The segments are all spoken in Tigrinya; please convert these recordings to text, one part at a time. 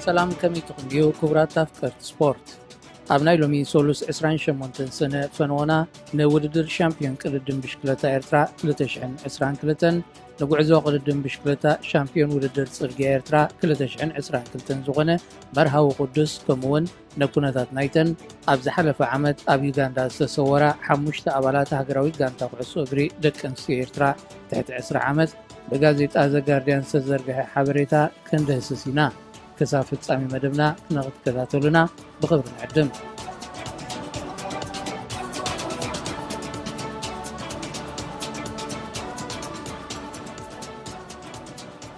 ሰላም፣ ከመይ ትኽንድዩ ክቡራት ኣፍቀርቲ ስፖርት? ኣብ ናይ ሎሚ ሶሉስ ዕስራን ሸሞንተን ሰነ ፈንዎና ንውድድር ሻምፒዮን ቅድድም ብሽክለታ ኤርትራ ክልተ ሽሕን ዕስራን ክልተን፣ ንጉዕዞ ቅድድም ብሽክለታ ሻምፒዮን ውድድር ጽርግያ ኤርትራ ክልተ ሽሕን ዕስራን ክልተን ዝኾነ መርሃዊ ቅዱስ፣ ከምኡውን ንኩነታት ናይተን ኣብ ዝሓለፈ ዓመት ኣብ ዩጋንዳ ዝተሰወራ ሓሙሽተ ኣባላት ሃገራዊት ጋንታ ኩዕሶ እግሪ ደቂ ኣንስትዮ ኤርትራ ትሕቲ ዕስራ ዓመት ብጋዜጣ ዘጋርዲያን ዝተዘርግሐ ሓበሬታ ክንድህስስ ኢና። ክሳብ ፍጻሜ መደብና ንኽትከታተሉና ብኽብሪ ንዕድም።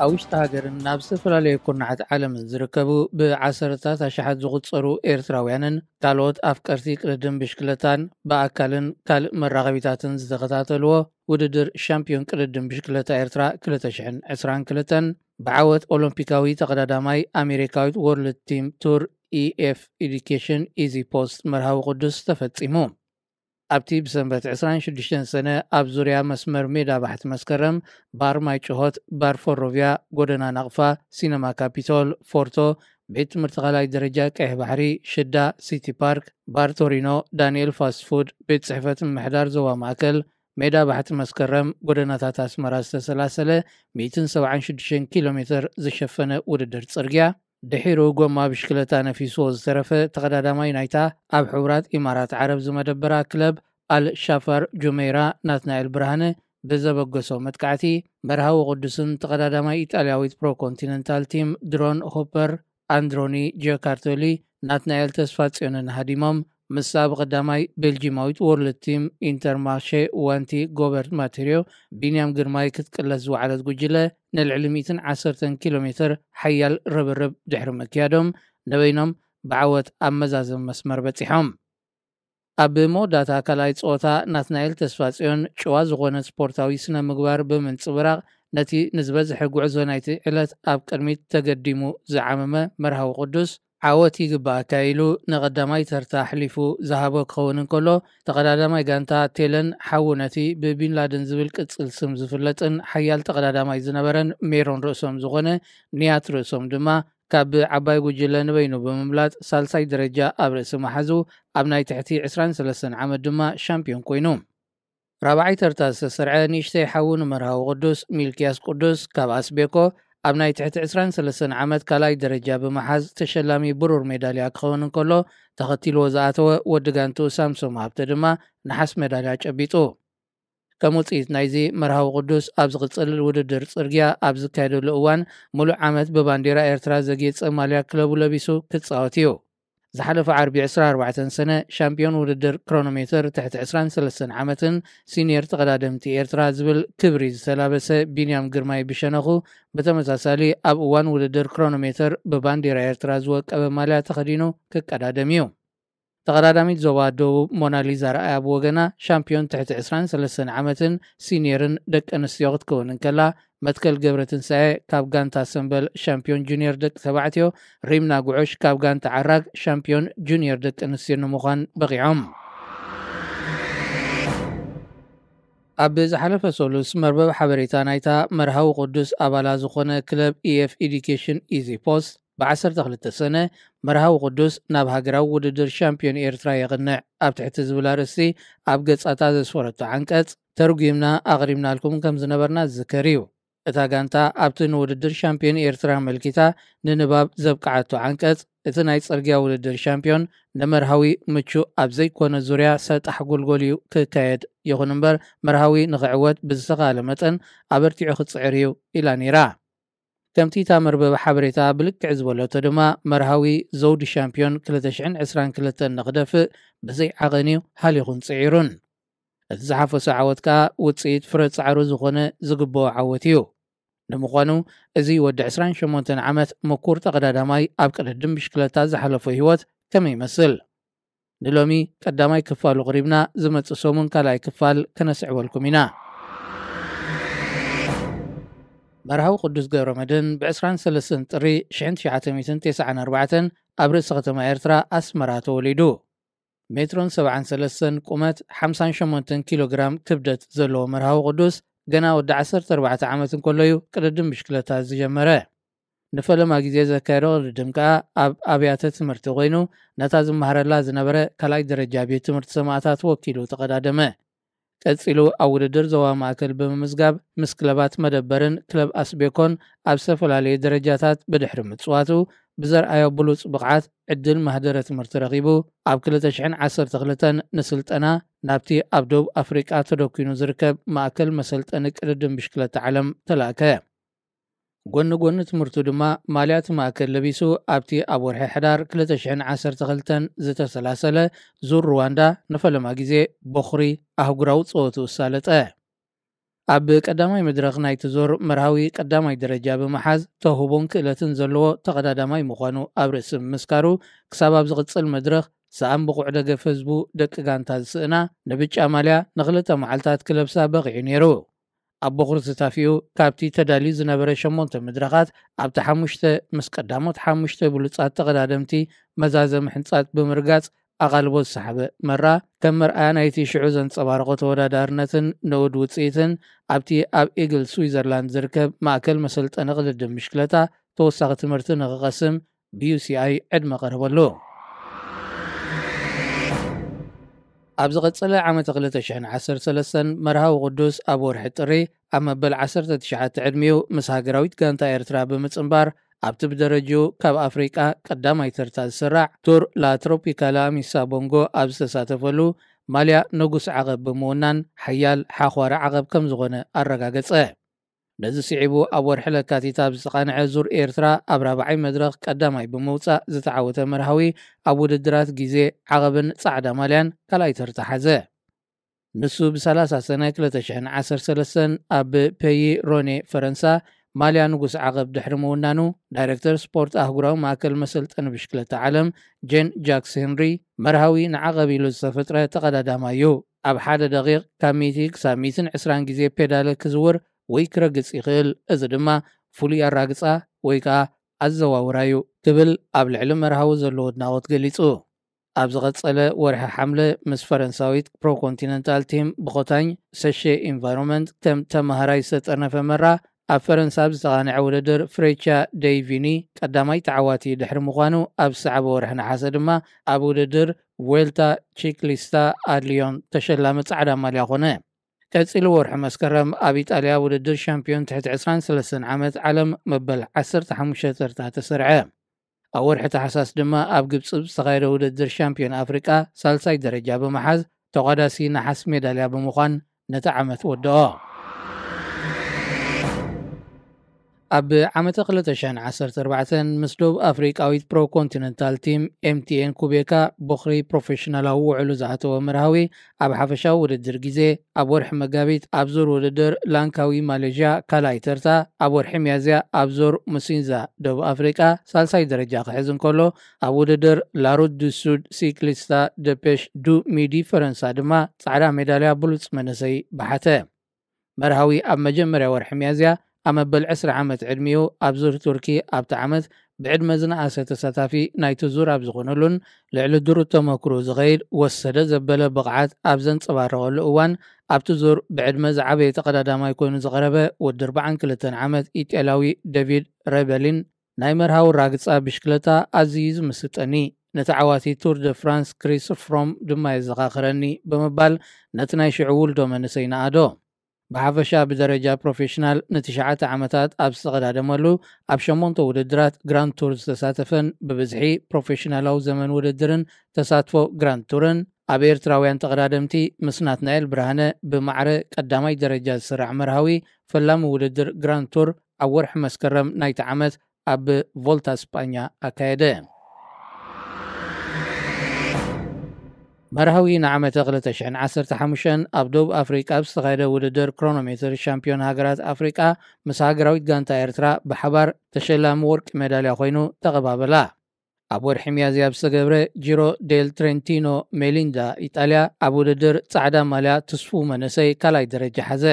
ኣብ ውሽጢ ሃገርን ናብ ዝተፈላለዩ ኩርናዓት ዓለምን ዝርከቡ ብዓሰርታት ኣሽሓት ዝቑጸሩ ኤርትራውያንን ካልኦት ኣፍቀርቲ ቅድድም ብሽክለታን ብኣካልን ካልእ መራኸቢታትን ዝተኸታተልዎ ውድድር ሻምፒዮን ቅድድም ብሽክለታ ኤርትራ ክልተ ሽሕን ዕስራን ክልተን ብዓወት ኦሎምፒካዊ ተቐዳዳማይ ኣሜሪካዊት ወርልድ ቲም ቱር ኢኤፍ ኤዱኬሽን ኢዚ ፖስት መርሃዊ ቅዱስ ተፈጺሙ። ኣብቲ ብሰንበት ዕስራን ሽዱሽተን ሰነ ኣብ ዙርያ መስመር ሜዳ ባሕቲ መስከረም፣ ባር ማይ ጭሆት፣ ባር ፎሮቪያ፣ ጎደና ናቕፋ፣ ሲነማ ካፒቶል፣ ፎርቶ፣ ቤት ትምህርቲ ካልኣይ ደረጃ ቀይሕ ባሕሪ፣ ሽዳ፣ ሲቲ ፓርክ፣ ባር ቶሪኖ፣ ዳንኤል ፋስት ፉድ፣ ቤት ጽሕፈት ምምሕዳር ዞባ ማእከል፣ ሜዳ ባሕቲ መስከረም፣ ጎደናታት ኣስመራ ዝተሰላሰለ ሚእትን ሰብዓን ሽዱሽተን ኪሎ ሜትር ዝሸፈነ ውድድር ጽርግያ፣ ድሒሩ ጎማ ብሽክለታ ነፊስዎ ዝተረፈ ተቐዳዳማይ ናይታ ኣብ ሕቡራት ኢማራት ዓረብ ዝመደበራ ክለብ ኣል ሻፋር ጁመይራ ናትናኤል ብርሃነ ብዘበገሶ መጥቃዕቲ መርሃዊ ቅዱስን ተቐዳዳማይ ኢጣልያዊት ፕሮ ኮንቲነንታል ቲም ድሮን ሆፐር ኣንድሮኒ ጂዮካርቶሊ ናትናኤል ተስፋጽዮንን ሃዲሞም፣ ምስኣ ብቐዳማይ ቤልጂማዊት ወርልድ ቲም ኢንተርማርሼ ዋንቲ ጎበርት ማቴርዮ ቢንያም ግርማይ ክትቅለስ ዝወዓለት ጉጅለ ንልዕሊ ሚእትን ዓሰርተን ኪሎ ሜትር ሓያል ርብርብ ድሕሪ ምክያዶም ንበይኖም ብዓወት ኣብ መዛዘም መስመር በጺሖም። ኣብ መወዳእታ ካልኣይ ጸወታ ናትናኤል ተስፋጽዮን ጭዋ ዝኾነ ስፖርታዊ ስነ ምግባር ብምንጽብራቕ ነቲ ንዝበዝሐ ጉዕዞ ናይቲ ዕለት ኣብ ቅድሚት ተገዲሙ ዝዓመመ መርሃዊ ቅዱስ ዓወት ይግባኣካ ኢሉ ንቐዳማይ ተርታ ኣሕሊፉ ዝሃቦ ክኸውን እንከሎ፣ ተቐዳዳማይ ጋንታ ቴለን ሓዉ ነቲ ብቢንላደን ዝብል ቅጽል ስም ዝፍለጥን ሓያል ተቐዳዳማይ ዝነበረን ሜሮን ርእሶም ዝኾነ ንያት ርእሶም ድማ ካብ ዓባይ ጉጅለ ንበይኑ ብምምላጥ ሳልሳይ ደረጃ ኣብ ርእሲ መሓዙ ኣብ ናይ ትሕቲ ዕስራን ሰለስተን ዓመት ድማ ሻምፒዮን ኮይኑ። ራብዓይ ተርታ ዝተሰርዐ ንእሽተይ ሓዉ ንመርሃዊ ቅዱስ ሚልክያስ ቅዱስ ካብ ኣስቤኮ ኣብ ናይ ትሕቲ ዕስራን ሰለስተን ዓመት ካልኣይ ደረጃ ብምሓዝ ተሸላሚ ብሩር ሜዳልያ ክኸውን እንከሎ፣ ተኸቲልዎ ዝኣተወ ወዲ ጋንትኡ ሳምሶም ሃብተ ድማ ነሓስ ሜዳልያ ጨቢጡ። ከም ውጽኢት ናይዚ መርሃዊ ቅዱስ ኣብ ዝቕጽል ውድድር ጽርግያ ኣብ ዝካየደሉ እዋን፣ ሙሉእ ዓመት ብባንዴራ ኤርትራ ዘጌጸ ማልያ ክለቡ ለቢሱ ክጻወት እዩ። ዝሓለፈ ዓርቢ ዕስራን ኣርባዕተን ሰነ ሻምፒዮን ውድድር ክሮኖሜተር ትሕቲ ዕስራን ሰለስተን ዓመትን ሲኒየር ተቐዳደምቲ ኤርትራ ዝብል ክብሪ ዝተላበሰ ቢንያም ግርማይ ብሸነኹ፣ ብተመሳሳሊ ኣብ እዋን ውድድር ክሮኖሜተር ብባንዴራ ኤርትራ ዝወቀበ ማልያ ተኸዲኑ ክቀዳደም እዩ። ተቐዳዳሚት ዞባ ደቡብ ሞናሊዛ ረኣያ ብወገና ሻምፒዮን ትሕቲ ዕስራን ሰለስተን ዓመትን ሲኒየርን ደቂ ኣንስትዮ ክትከውን እንከላ፣ መትከል ገብረትንሳኤ ካብ ጋንታ ሰምበል ሻምፒዮን ጁኒየር ደቂ ተባዕትዮ፣ ሪምና ጉዑሽ ካብ ጋንታ ዓራግ ሻምፒዮን ጁኒየር ደቂ ኣንስትዮ ንምዃን በቒዖም። ኣብ ዝሓለፈ ሰሉስ መርበብ ሓበሬታ ናይታ መርሃዊ ቅዱስ ኣባላ ዝኾነ ክለብ ኢኤፍ ኤዱኬሽን ኢዚ ፖስት ብዓሰርተ ክልተ ሰነ መርሃዊ ቅዱስ ናብ ሃገራዊ ውድድር ሻምፒዮን ኤርትራ የቕንዕ ኣብ ትሕቲ ዝብል ኣርእስቲ ኣብ ገጻታ ዘስፈረቶ ዓንቀጽ ተርጒምና ኣቕሪብናልኩም ከም ዝነበርና ዝዝከር እዩ። እታ ጋንታ ኣብቲ ንውድድር ሻምፒዮን ኤርትራ ኣመልኪታ ንንባብ ዘብቅዓቶ ዓንቀጽ፣ እቲ ናይ ጽርግያ ውድድር ሻምፒዮን ንመርሃዊ ምቹእ ኣብ ዘይኮነ ዙርያ ሰጣሕ ጎልጎል እዩ ክካየድ። ይኹን እምበር፣ መርሃዊ ንኽዕወት ብዝተኻእለ መጠን ኣበርቲዑ ክጽዕር እዩ ኢላ ነይራ። ከምቲ እታ መርበብ ሓበሬታ ብልክዕ ዝበለቶ ድማ፣ መርሃዊ ዘውዲ ሻምፒዮን ክልተ ሽሕን ዕስራን ክልተን ንኽደፍእ ብዘይ ዓቐን እዩ ሃሊኹን ጽዒሩን። እቲ ዝሓፈሶ ዓወት ከኣ ውጽኢት ፍረ ጻዕሩ ዝኾነ ዝግብኦ ዓወት እዩ። ንምዃኑ፣ እዚ ወዲ ዕስራን ሸሞንተን ዓመት ምኩር ተቐዳዳማይ ኣብ ቅድድም ብሽክለታ ዝሓለፎ ህይወት ከመይ ይመስል? ንሎሚ ቀዳማይ ክፋሉ ኣቕሪብና፣ ዝመጽእ ሰሙን ካልኣይ ክፋል ከነስዕበልኩም ኢና። መርሃዊ ቅዱስ ገብረመድህን ብዕስራን ሰለስተን ጥሪ ሽሕን ትሽዓተ ሚእትን ተስዓን ኣርባዕተን ኣብ ርእሲ ከተማ ኤርትራ ኣስመራ ተወሊዱ። ሜትሮን ሰብዓን ሰለስተን ቁመት፣ ሓምሳን ሸሞንተን ኪሎ ግራም ክብደት ዘለዎ መርሃዊ ቅዱስ፣ ገና ወዲ ዓሰርተ ኣርባዕተ ዓመት እንከሎ እዩ ቅድድም ብሽክለታ ዝጀመረ። ንፈለማ ግዜ ዘካየዶ ቅድድም ከኣ ኣብ ኣብያተ ትምህርቲ ኮይኑ፣ ነታ ዝመሃረላ ዝነበረ ካልኣይ ደረጃ ቤት ትምህርቲ ሰማእታት ወኪሉ ተቐዳደመ። ቀጺሉ ኣብ ውድድር ዞባ ማእከል ብምምዝጋብ፣ ምስ ክለባት መደበርን ክለብ ኣስቤኮን ኣብ ዝተፈላለየ ደረጃታት ብድሕሪ ምጽዋቱ፣ ብዘርኣዮ ብሉጽ ብቕዓት ዕድል ማህደረ ትምህርቲ ረኺቡ፣ ኣብ ክልተ ሽሕን ዓሰርተ ክልተን ንስልጠና ናብቲ ኣብ ደቡብ ኣፍሪቃ ተደኲኑ ዝርከብ ማእከል መሰልጠኒ ቅድድም ብሽክለታ ዓለም ተላእከ። ጎኒ ጎኒ ትምህርቱ ድማ፣ ማልያ እቲ ማእከል ለቢሱ ኣብቲ ኣብ ወርሒ ሕዳር ክልተ ሽሕን ዓሰርተ ክልተን ዝተሰላሰለ ዙር ሩዋንዳ ንፈለማ ግዜ ቦኽሪ ኣህጉራዊ ጸወቱ ኣሳለጠ። ኣብ ቀዳማይ መድረኽ ናይቲ ዙር መርሃዊ ቀዳማይ ደረጃ ብምሓዝ፣ ተውህቦን ክእለትን ዘለዎ ተቐዳዳማይ ምዃኑ ኣብ ርእሲ ምምስካሩ፣ ክሳብ ኣብ ዝቕጽል መድረኽ ሰኣን ብቑዕ ደገፍ ህዝቡ፣ ደቂ ጋንታ ዝስእና፣ ንብጫ ማልያ ንኽልተ መዓልታት ክለብሳ በቒዑ ነይሩ። ኣብ ቦኽሪ ተታፊኡ፣ ካብቲ ተዳልዩ ዝነበረ ሸሞንተ መድረኻት ኣብቲ ሓሙሽተ፣ ምስ ቀዳሞት ሓሙሽተ ብሉጻት ተቐዳደምቲ መዛዘሚ ሕንጻት ብምርጋጽ ኣቓልቦ ዝሰሓበ መራ፣ ከም መርኣያ ናይቲ ሽዑ ዘንጸባረቖ ተወዳዳርነትን ንኡድ ውጽኢትን፣ ኣብቲ ኣብ ኢግል ስዊዘርላንድ ዝርከብ ማእከል መሰልጠኒ ቅድድም ብሽክለታ ተወሳኺ ትምህርቲ ንኽቐስም ብዩ ሲ ኣይ ዕድመ ቀረበሉ። ኣብ ዝቐጸለ ዓመተ ክልተ ሽሕን ዓሰርተ ሰለስተን መርሃዊ ቅዱስ ኣብ ወርሒ ጥሪ ኣብ መበል ዓሰርተ ትሽዓተ ዕድሚኡ ምስ ሃገራዊት ጋንታ ኤርትራ ብምጽንባር፣ ኣብቲ ብደረጅኡ ካብ ኣፍሪቃ ቀዳማይ ተርታ ዝስራዕ ቱር ላ ትሮፒካላ ሚሳ ቦንጎ ኣብ ዝተሳተፈሉ፣ ማልያ ንጉስ ዓቐብ ብምውናን፣ ሓያል ሓዃሪ ዓቐብ ከም ዝኾነ ኣረጋገጸ። ነዚ ስዒቡ፣ ኣብ ወርሒ ለካቲት ኣብ ዝተቓንዐ ዙር ኤርትራ ኣብ ራብዓይ መድረኽ ቀዳማይ ብምውጻእ ዝተዓወተ መርሃዊ፣ ኣብ ውድድራት ግዜ ዓቐብን ጻዕዳ ማልያን ካልኣይ ተርታ ሓዘ። ንሱ ብሰላሳ ሰነ ክልተ ሽሕን ዓሰርተ ሰለስተን ኣብ ፔይ ሮኔ ፈረንሳ ማልያ ንጉስ ዓቐብ ድሕሪ ምውናኑ፣ ዳይሬክተር ስፖርት ኣህጉራዊ ማእከል መሰልጠኒ ብሽክለታ ዓለም ጄን ጃክስ ሄንሪ፣ መርሃዊ ንዓቐብ ኢሉ ዝተፈጥረ ተቐዳዳማይ እዩ። ኣብ ሓደ ደቂቕ ካብ ሚእቲ ክሳብ ሚእትን ዕስራን ግዜ ፔዳለ ክዝውር ወይ ክረግጽ ይኽእል። እዚ ድማ ፍሉይ ኣራግጻ ወይ ከኣ ኣዘዋውራ እዩ ክብል ኣብ ልዕሊ መርሃዊ ዘለዎ ኣድናቖት ገሊጹ። ኣብ ዝቐጸለ ወርሒ ሓምለ ምስ ፈረንሳዊት ፕሮኮንቲነንታል ቲም ብኾታኝ ሰሼ ኢንቫይሮንመንት ከም ተማሃራይ ዝተጠርነፈ መራ፣ ኣብ ፈረንሳ ኣብ ዝተቓንዐ ውድድር ፍሬቻ ደይ ቪኒ ቀዳማይ ተዓዋቲ ድሕሪ ምዃኑ፣ ኣብ ዝሰዓበ ወርሒ ነሓሰ ድማ ኣብ ውድድር ቬልታ ቺክሊስታ ኣድሊዮን ተሸላሚ ጻዕዳ ማልያ ኾነ። ቀጺሉ ወርሒ መስከረም ኣብ ኢጣልያ ውድድር ሻምፒዮን ትሕቲ ዕስራን ሰለስተን ዓመት ዓለም መበል ዓሰርተ ሓሙሽተ ተርታ ተሰርዐ። ኣብ ወርሒ ታሕሳስ ድማ ኣብ ግብጺ ዝተኻየደ ውድድር ሻምፒዮን ኣፍሪቃ ሳልሳይ ደረጃ ብምሓዝ፣ ተቋዳሲ ነሓስ ሜዳልያ ብምዃን ነቲ ዓመት ወደኦ። ኣብ ዓመተ ክልተ ሽሕን ዓሰርተ ኣርባዕተን ምስ ደቡብ ኣፍሪቃዊት ፕሮ ኮንቲነንታል ቲም ኤም ቲ ኤን ኩቤካ ቦኽሪ ፕሮፌሽናላዊ ውዕሉ ዝኣተወ መርሃዊ፣ ኣብ ሓፈሻዊ ውድድር ግዜ ኣብ ወርሒ መጋቢት ኣብ ዙር ውድድር ላንካዊ ማሌዥያ ካልኣይ ተርታ፣ ኣብ ወርሒ ሚያዝያ ኣብ ዙር ሙሲንዛ ደቡብ ኣፍሪቃ ሳልሳይ ደረጃ ክሕዝ እንከሎ፣ ኣብ ውድድር ላሩት ዱ ሱድ ሲክሊስታ ደፔሽ ዱ ሚዲ ፈረንሳ ድማ ጻዕዳ ሜዳልያ ብሉጽ መንእሰይ በሓተ። መርሃዊ ኣብ መጀመርያ ወርሒ ሚያዝያ ኣብ መበል ዕስራ ዓመት ዕድሚኡ ኣብ ዙር ቱርኪ ኣብቲ ዓመት ብዕድመ ዝነኣሰ ተሳታፊ ናይቲ ዙር ኣብ ዝኾነሉን ልዕሊ ድሩት ተመክሮ ዝኸይድ ወሰደ ዘበለ ብቕዓት ኣብ ዘንጸባረቐሉ እዋን፣ ኣብቲ ዙር ብዕድመ ዝዓበየ ተቐዳዳማይ ኮይኑ ዝቐረበ ወዲ ኣርባዓን ክልተን ዓመት ኢጣልያዊ ዴቪድ ሬበሊን፣ ናይ መርሃዊ ራግጻ ብሽክለታ ኣዝዩ እዩ ዝምስጠኒ። ንተዓዋቲ ቱር ደ ፍራንስ ክሪስ ፍሮም ድማ የዘኻኽረኒ ብምባል ነቲ ናይ ሽዑ ውልዶ መንእሰይ ነኣዶ። ብሓፈሻ ብደረጃ ፕሮፌሽናል ንትሽዓተ ዓመታት ኣብ ዝተቐዳደመሉ ኣብ ሸሞንተ ውድድራት ግራንድ ቱር ዝተሳተፈን ብብዝሒ ፕሮፌሽናላዊ ዘመን ውድድርን ተሳትፎ ግራንድ ቱርን ኣብ ኤርትራውያን ተቐዳደምቲ ምስ ናትናኤል ብርሃነ ብማዕረ ቀዳማይ ደረጃ ዝስራዕ መርሃዊ ፈላሚ ውድድር ግራንድ ቱር ኣብ ወርሒ መስከረም ናይቲ ዓመት ኣብ ቮልታ ስጳኛ ኣካየደ። መርሃዊ ንዓመተ ክልተ ሽሕን ዓሰርተ ሓሙሽተን ኣብ ደቡብ ኣፍሪቃ ኣብ ዝተኻየደ ውድድር ክሮኖሜትር ሻምፒዮን ሃገራት ኣፍሪቃ ምስ ሃገራዊት ጋንታ ኤርትራ ብሓባር ተሸላሚ ወርቂ ሜዳልያ ኮይኑ ተቐባበላ። ኣብ ወርሒ ሚያዝያ ኣብ ዝተገብረ ጂሮ ዴል ትሬንቲኖ ሜሊንዳ ኢጣልያ ኣብ ውድድር ጻዕዳ ማልያ ትስፉው መንእሰይ ካልኣይ ደረጃ ሓዘ።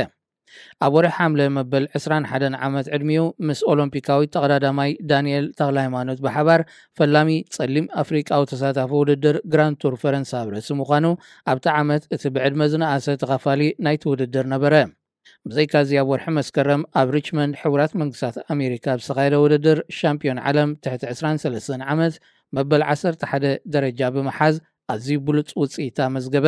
ኣብ ወርሒ ሓምለ መበል ዕስራን ሓደን ዓመት ዕድሚኡ ምስ ኦሎምፒካዊ ተቐዳዳማይ ዳንኤል ተኽለሃይማኖት ብሓባር ፈላሚ ጸሊም ኣፍሪቃዊ ተሳታፊ ውድድር ግራንድ ቱር ፈረንሳ ኣብ ርእሲ ምዃኑ ኣብቲ ዓመት እቲ ብዕድመ ዝነኣሰ ተኻፋሊ ናይቲ ውድድር ነበረ። ብዘይካዚ ኣብ ወርሒ መስከረም ኣብ ሪችመንድ ሕቡራት መንግስታት ኣሜሪካ ኣብ ዝተኻየደ ውድድር ሻምፒዮን ዓለም ትሕቲ ዕስራን ሰለስተን ዓመት መበል ዓሰርተ ሓደ ደረጃ ብምሓዝ ኣዝዩ ብሉጽ ውጽኢት ኣመዝገበ።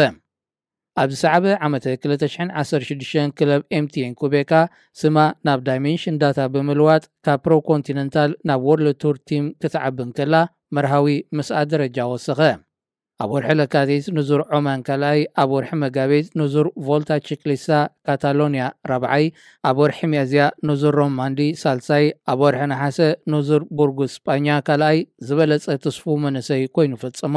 ኣብ ዝሰዓበ ዓመተ ክልተ ሽሕን ዓሰርተ ሽዱሽተን ክለብ ኤምቲኤን ኩቤካ ስማ ናብ ዳይሜንሽን ዳታ ብምልዋጥ ካብ ፕሮ ኮንቲነንታል ናብ ወርልድ ቱር ቲም ክትዓቢ እንከላ መርሃዊ ምስኣ ደረጃ ወሰኸ። ኣብ ወርሒ ለካቲት ንዙር ዖማን ካልኣይ፣ ኣብ ወርሒ መጋቢት ንዙር ቮልታ ቺክሊስታ ካታሎኒያ ራብዓይ፣ ኣብ ወርሒ ሚያዝያ ንዙር ሮማንዲ ሳልሳይ፣ ኣብ ወርሒ ነሓሰ ንዙር ቡርጉስ ስጳኛ ካልኣይ ዝበለጸ ትስፉ መንእሰይ ኮይኑ ፈጸሞ።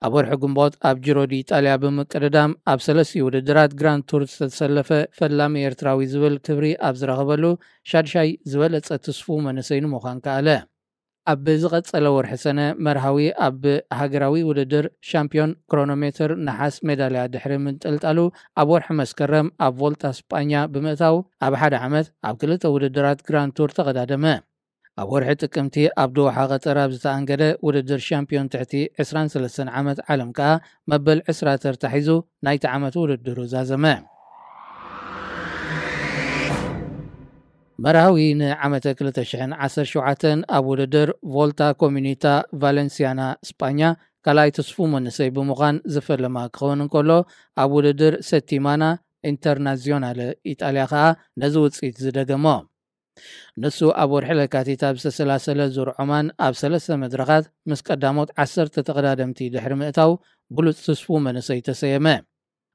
ኣብ ወርሒ ግንቦት ኣብ ጅሮ ዲ ኢጣልያ ብምቅድዳም ኣብ ሰለስቲ ውድድራት ግራንድ ቱር ዝተሰለፈ ፈላሚ ኤርትራዊ ዝብል ክብሪ ኣብ ዝረኸበሉ ሻድሻይ ዝበለጸ ትስፉ መንእሰይ ንምዃን ከኣለ። ኣብ ዝቐጸለ ወርሒ ሰነ መርሃዊ ኣብ ሃገራዊ ውድድር ሻምፒዮን ክሮኖሜትር ነሓስ ሜዳልያ ድሕሪ ምንጥልጣሉ ኣብ ወርሒ መስከረም ኣብ ቮልታ ስጳኛ ብምእታው ኣብ ሓደ ዓመት ኣብ ክልተ ውድድራት ግራንድ ቱር ተቐዳደመ። ኣብ ወርሒ ጥቅምቲ ኣብ ዶሓ ቀጠር ኣብ ዝተኣንገደ ውድድር ሻምፒዮን ትሕቲ ዕስራን ሰለስተን ዓመት ዓለም ከኣ መበል ዕስራ ተርታ ሒዙ ናይቲ ዓመት ውድድሩ ዛዘመ። መርሃዊ ንዓመተ ክልተ ሽሕን ዓሰርተ ሸውዓተን ኣብ ውድድር ቮልታ ኮሚኒታ ቫለንሲያና ስጳኛ ካልኣይ ትስፉ መንእሰይ ብምዃን ዝፈለማ ክኸውን እንከሎ፣ ኣብ ውድድር ሰቲማና ኢንተርናዚዮናለ ኢጣልያ ከኣ ነዚ ውጽኢት ዝደገሞ። ንሱ ኣብ ወርሒ ለካቲት ኣብ ዝተሰላሰለ ዙር ዖማን ኣብ ሰለስተ መድረኻት ምስ ቀዳሞት ዓሰርተ ተቐዳደምቲ ድሕሪ ምእታው ብሉጽ ትስፉ መንእሰይ ተሰየመ።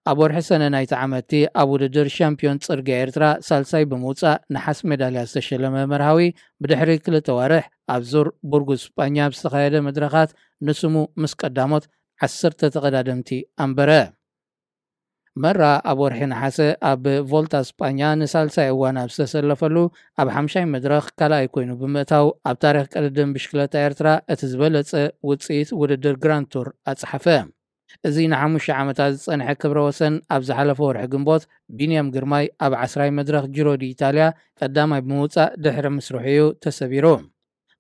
ኣብ ወርሒ ሰነ ናይቲ ዓመትቲ ኣብ ውድድር ሻምፒዮን ጽርግያ ኤርትራ ሳልሳይ ብምውጻእ ነሓስ ሜዳልያ ዝተሸለመ መርሃዊ፣ ብድሕሪ ክልተ ዋርሕ ኣብ ዙር ቡርጉስ ስጳኛ ኣብ ዝተኻየደ መድረኻት ንስሙ ምስ ቀዳሞት ዓሰርተ ተቐዳደምቲ ኣንበረ። መራ ኣብ ወርሒ ነሓሰ ኣብ ቮልታ ስጳኛ ንሳልሳይ እዋን ኣብ ዝተሰለፈሉ ኣብ ሓምሻይ መድረኽ ካልኣይ ኮይኑ ብምእታው ኣብ ታሪኽ ቅድድም ብሽክለታ ኤርትራ እቲ ዝበለጸ ውጽኢት ውድድር ግራንድ ቱር ኣጽሓፈ። እዚ ንሓሙሽተ ዓመታት ዝጸንሐ ክብረ ወሰን ኣብ ዝሓለፈ ወርሒ ግንቦት ቢንያም ግርማይ ኣብ ዓስራይ መድረኽ ጅሮ ዲ ኢጣልያ ቀዳማይ ብምውጻእ ድሕሪ ምስርሑ እዩ ተሰቢሩ።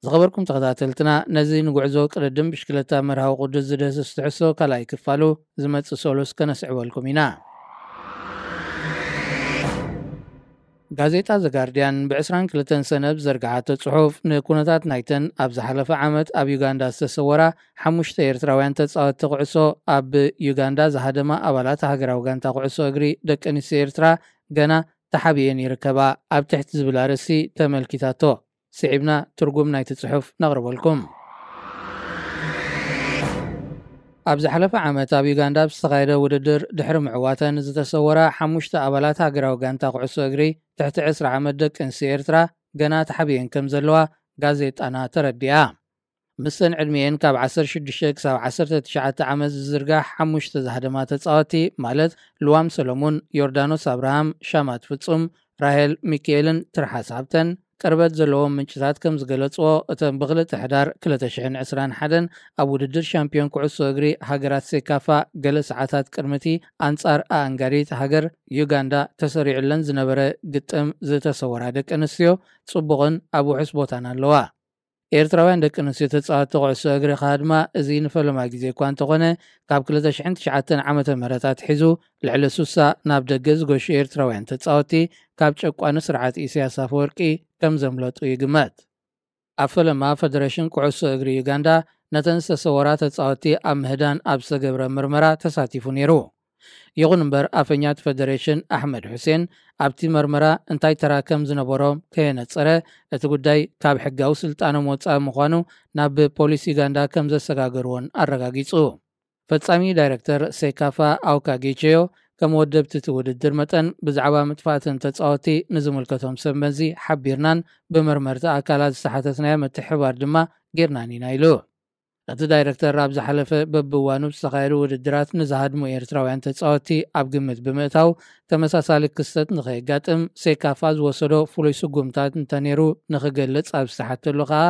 ዝኸበርኩም ተኸታተልትና፣ ነዚ ንጉዕዞ ቅድድም ብሽክለታ መርሃዊ ቅዱስ ዝደስስ ትሕዝቶ ካልኣይ ክፋሉ ዝመጽእ ሰሉስ ከነስዕበልኩም ኢና። ጋዜጣ ዘጋርድያን ብዕስራን ክልተን ሰነ ብዘርግሓቶ ጽሑፍ፣ ንኩነታት ናይተን ኣብ ዝሓለፈ ዓመት ኣብ ዩጋንዳ ዝተሰወራ ሓሙሽተ ኤርትራውያን ተጻወትቲ ኩዕሶ ኣብ ዩጋንዳ ዝሃደማ ኣባላት ሃገራዊ ጋንታ ኩዕሶ እግሪ ደቂ ኣንስትዮ ኤርትራ ገና ተሓቢኤን ይርከባ ኣብ ትሕቲ ዝብል ኣርእስቲ ተመልኪታቶ። ስዒብና ትርጉም ናይቲ ጽሑፍ ነቕርበልኩም። ኣብ ዝሓለፈ ዓመት ኣብ ዩጋንዳ ኣብ ዝተኻየደ ውድድር ድሕሪ ምዕዋተን ዝተሰወራ ሓሙሽተ ኣባላት ሃገራዊ ጋንታ ኩዕሶ እግሪ ትሕቲ ዕስራ ዓመት ደቂ ኣንስትዮ ኤርትራ ገና ተሓቢኤን ከም ዘለዋ ጋዜጣና ተረዲኣ። ምስተን ዕድሚኤን ካብ ዓሰርተ ሽዱሽተ ክሳብ ዓሰርተ ትሽዓተ ዓመት ዝዝርጋሕ ሓሙሽተ ዝሃደማ ተጻወቲ ማለት ልዋም ሰሎሙን፣ ዮርዳኖስ ኣብርሃም፣ ሻማት ፍጹም፣ ራሄል ሚካኤልን ትርሓስ ሃብተን ቅርበት ዘለዎም ምንጭታት ከም ዝገለጽዎ፣ እተን ብክልተ ሕዳር ክልተ ሽሕን ዕስራን ሓደን ኣብ ውድድር ሻምፒዮን ኩዕሶ እግሪ ሃገራት ሴካፋ ገለ ሰዓታት ቅድሚቲ ኣንጻር ኣኣንጋዲት ሃገር ዩጋንዳ ተሰሪዑለን ዝነበረ ግጥም ዝተሰወራ ደቂ ኣንስትዮ ጽቡቕን ኣብ ውሑስ ቦታን ኣለዋ። ኤርትራውያን ደቂ ኣንስትዮ ተጻወትቲ ኩዕሶ እግሪ ክሃድማ እዚ ንፈለማ ግዜ እኳ እንተኾነ፣ ካብ ክልተ ሽሕን ትሽዓተን ዓመተ ምህረት ኣትሒዙ ልዕሊ ሱሳ ናብ ደገ ዝገሹ ኤርትራውያን ተጻወትቲ ካብ ጨቋኒ ስርዓት ኢሳያስ ኣፈወርቂ ከም ዘምለጡ ይግመት። ኣብ ፈለማ ፈደረሽን ኩዕሶ እግሪ ዩጋንዳ ነተን ዝተሰወራ ተጻወትቲ ኣብ ምህዳን ኣብ ዝተገብረ ምርመራ ተሳቲፉ ነይሩ። ይኹን እምበር ኣፈኛ እቲ ፈደሬሽን ኣሕመድ ሑሴን ኣብቲ መርመራ እንታይ ተራ ከም ዝነበሮም ከየነጸረ እቲ ጉዳይ ካብ ሕጋዊ ስልጣኖም ወጻኢ ምዃኑ ናብ ፖሊስ ዩጋንዳ ከም ዘሰጋገርዎን ኣረጋጊጹ። ፈጻሚ ዳይረክተር ሴካፋ ኣውካ ጌቸዮ ከም ወደብቲ እቲ ውድድር መጠን ብዛዕባ ምጥፋእትን ተጻወቲ ንዝምልከቶም ሰብ መዚ ሓቢርናን ብመርመርቲ ኣካላት ዝተሓተትናዮ ምትሕባር ድማ ጌርናን ኢና ኢሉ። እቲ ዳይረክተር ኣብ ዝሓለፈ በብእዋኑ ብዝተኻየዱ ውድድራት ንዝሃድሙ ኤርትራውያን ተጻወቲ ኣብ ግምት ብምእታው ተመሳሳሊ ክስተት ንኸየጋጥም ሴካፋ ዝወሰዶ ፍሉይ ስጉምታት እንተነይሩ ንኽገልጽ ኣብ ዝተሓተሉ ከኣ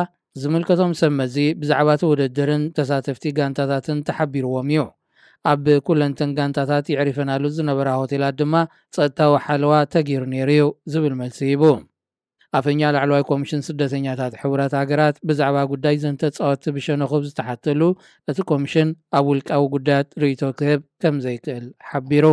ዝምልከቶም ሰብ መዚ ብዛዕባ እቲ ውድድርን ተሳተፍቲ ጋንታታትን ተሓቢርዎም እዩ። ኣብ ኩለንተን ጋንታታት የዕሪፈናሉ ዝነበራ ሆቴላት ድማ ጸጥታዊ ሓለዋ ተገይሩ ነይሩ እዩ ዝብል መልሲ ሂቡ። ኣፈኛ ላዕለዋይ ኮሚሽን ስደተኛታት ሕቡራት ሃገራት ብዛዕባ ጉዳይ ዘን ተጻወትቲ ብሸነኹ ዝተሓተሉ እቲ ኮሚሽን ኣብ ውልቃዊ ጉዳያት ርእይቶ ክህብ ከም ዘይክእል ሓቢሩ።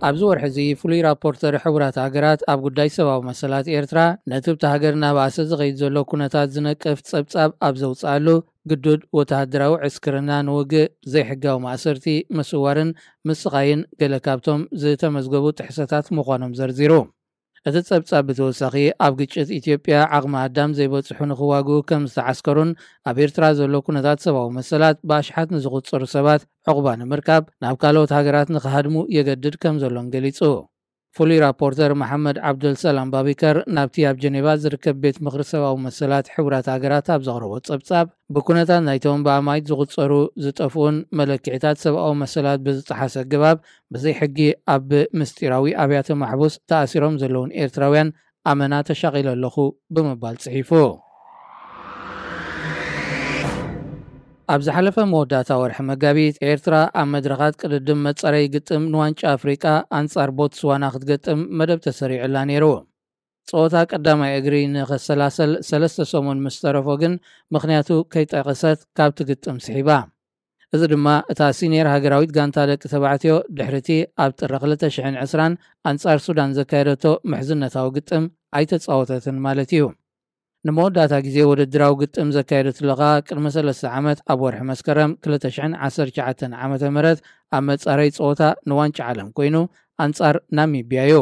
ኣብዚ ወርሒ እዚ ፍሉይ ራፖርተር ሕቡራት ሃገራት ኣብ ጉዳይ ሰብኣዊ መሰላት ኤርትራ ነቲ ኣብታ ሃገር እናባእሰ ዝኸይድ ዘሎ ኩነታት ዝነቅፍ ጸብጻብ ኣብ ዘውጽኣሉ፣ ግዱድ ወተሃደራዊ ዕስክርና ንውግእ፣ ዘይሕጋዊ ማእሰርቲ፣ ምስዋርን ምስቓይን ገለ ካብቶም ዝተመዝገቡ ጥሕሰታት ምዃኖም ዘርዚሩ። እቲ ጸብጻብ ብተወሳኺ ኣብ ግጭት ኢትዮጵያ ዓቕሚ ኣዳም ዘይበጽሑ ንኽዋግኡ ከም ዝተዓስከሩን ኣብ ኤርትራ ዘሎ ኩነታት ሰብኣዊ መሰላት ብኣሽሓት ንዝቑጸሩ ሰባት ዕቑባ ንምርካብ ናብ ካልኦት ሃገራት ንኽሃድሙ የገድድ ከም ዘሎን ገሊጹ። ፍሉይ ራፖርተር መሓመድ ዓብደልሰላም ባቢከር ናብቲ ኣብ ጀኔቫ ዝርከብ ቤት ምኽሪ ሰብኣዊ መሰላት ሕቡራት ሃገራት ኣብ ዘቕረቦ ጸብጻብ፣ ብኩነታት ናይቶም ብኣማይት ዝቑጸሩ ዝጠፍኡን መለክዒታት ሰብኣዊ መሰላት ብዝጠሓሰ ኣገባብ ብዘይ ሕጊ ኣብ ምስጢራዊ ኣብያተ ማሕቡስ ተኣሲሮም ዘለውን ኤርትራውያን ኣመና ተሻቒለ ኣለኹ ብምባል ጽሒፉ። ኣብ ዝሓለፈ መወዳእታ ወርሒ መጋቢት፣ ኤርትራ ኣብ መድረኻት ቅድድም መጻረዪ ግጥም ንዋንጫ ኣፍሪቃ ኣንጻር ቦትስዋና ክትገጥም መደብ ተሰሪዑላ ነይሩ። ጸወታ ቀዳማይ እግሪ ንኸሰላሰል ሰለስተ ሰሙን ምስ ተረፎ ግን፣ ምኽንያቱ ከይጠቐሰት ካብቲ ግጥም ስሒባ። እዚ ድማ እታ ሲኒየር ሃገራዊት ጋንታ ደቂ ተባዕትዮ ድሕሪቲ ኣብ ጥሪ ክልተ ሽሕን ዕስራን ኣንጻር ሱዳን ዘካየደቶ ምሕዝነታዊ ግጥም ኣይተጻወተትን ማለት እዩ። ንመወዳእታ ግዜ ውድድራዊ ግጥም ዘካየደትሉ ከኣ ቅድሚ ሰለስተ ዓመት ኣብ ወርሒ መስከረም ክልተ ሽሕን ዓሰርተ ትሽዓተን ዓመተ ምህረት ኣብ መጻረይ ጸወታ ንዋንጫ ዓለም ኮይኑ ኣንጻር ናሚብያ እዩ።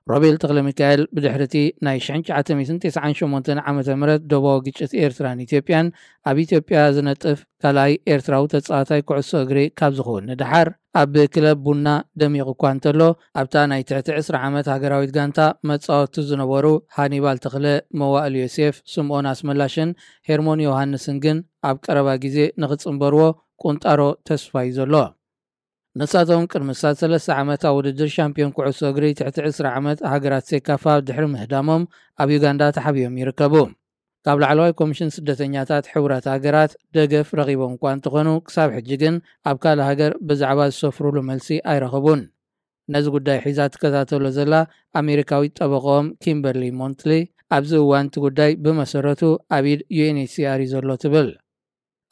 ሮቤል ተኽለ ሚካኤል ብድሕሪቲ ናይ ሽሕን ትሽዓተ ሚእትን ተስዓን ሸሞንተን ዓመተ ምህረት ዶባዊ ግጭት ኤርትራን ኢትዮጵያን ኣብ ኢትዮጵያ ዝነጥፍ ካልኣይ ኤርትራዊ ተጻዋታይ ኩዕሶ እግሪ ካብ ዝኸውን ንደሓር ኣብ ክለብ ቡና ደሚቑ እኳ እንተሎ፣ ኣብታ ናይ ትሕቲ ዕስራ ዓመት ሃገራዊት ጋንታ መጻወቱ ዝነበሩ ሃኒባል ተኽለ፣ መዋእል ዮሴፍ፣ ስምኦን ኣስመላሽን ሄርሞን ዮሃንስን ግን ኣብ ቀረባ ግዜ ንኽጽንበርዎ ቁንጣሮ ተስፋ እዩ ዘሎ። ንሳቶም ቅድሚ ሳት ሰለስተ ዓመት ኣብ ውድድር ሻምፒዮን ኩዕሶ እግሪ ትሕቲ ዕስራ ዓመት ሃገራት ሴካፋ ድሕሪ ምህዳሞም ኣብ ዩጋንዳ ተሓቢኦም ይርከቡ። ካብ ላዕለዋይ ኮሚሽን ስደተኛታት ሕቡራት ሃገራት ደገፍ ረኺቦም እኳ እንተኾኑ፣ ክሳብ ሕጂ ግን ኣብ ካልእ ሃገር ብዛዕባ ዝሰፍሩሉ መልሲ ኣይረኸቡን። ነዚ ጉዳይ ሒዛ ትከታተሎ ዘላ ኣሜሪካዊት ጠበቆኦም ኪምበርሊ ሞንትሊ፣ ኣብዚ እዋን እቲ ጉዳይ ብመሰረቱ ኣብ ኢድ ዩ ኤን ኤች ሲ ኣር እዩ ዘሎ ትብል።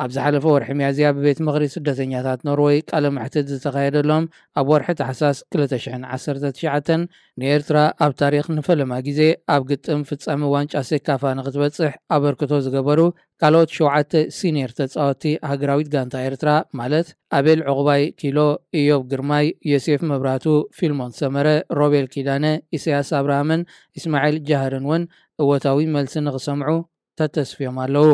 ኣብ ዝሓለፈ ወርሒ ሚያዝያ ብቤት ምኽሪ ስደተኛታት ኖርወይ ቃለ መሕትት ዝተኻየደሎም፣ ኣብ ወርሒ ታሕሳስ ክልተ ሽሕን ዓሰርተ ትሽዓተን ንኤርትራ ኣብ ታሪኽ ንፈለማ ግዜ ኣብ ግጥም ፍጻመ ዋንጫ ሴካፋ ንኽትበጽሕ ኣበርክቶ ዝገበሩ ካልኦት ሸውዓተ ሲኒየር ተጻወትቲ ሃገራዊት ጋንታ ኤርትራ፣ ማለት ኣቤል ዕቑባይ ኪሎ፣ ኢዮብ ግርማይ፣ ዮሴፍ መብራቱ፣ ፊልሞን ሰመረ፣ ሮቤል ኪዳነ፣ ኢሳያስ ኣብርሃምን ኢስማዒል ጃህርን እውን እወታዊ መልሲ ንኽሰምዑ ተተስፍዮም ኣለዉ።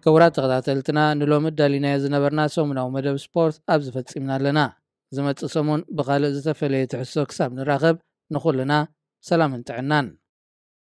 ክቡራት ተኸታተልትና፣ ንሎሚ ኣዳሊናዮ ዝነበርና ሰሙናዊ መደብ ስፖርት ኣብዚ ፈጺምና ኣለና። ዝመጽእ ሰሙን ብኻልእ ዝተፈለየ ትሕዝቶ ክሳብ ንራኸብ፣ ንኹልና ሰላምን ጥዕናን።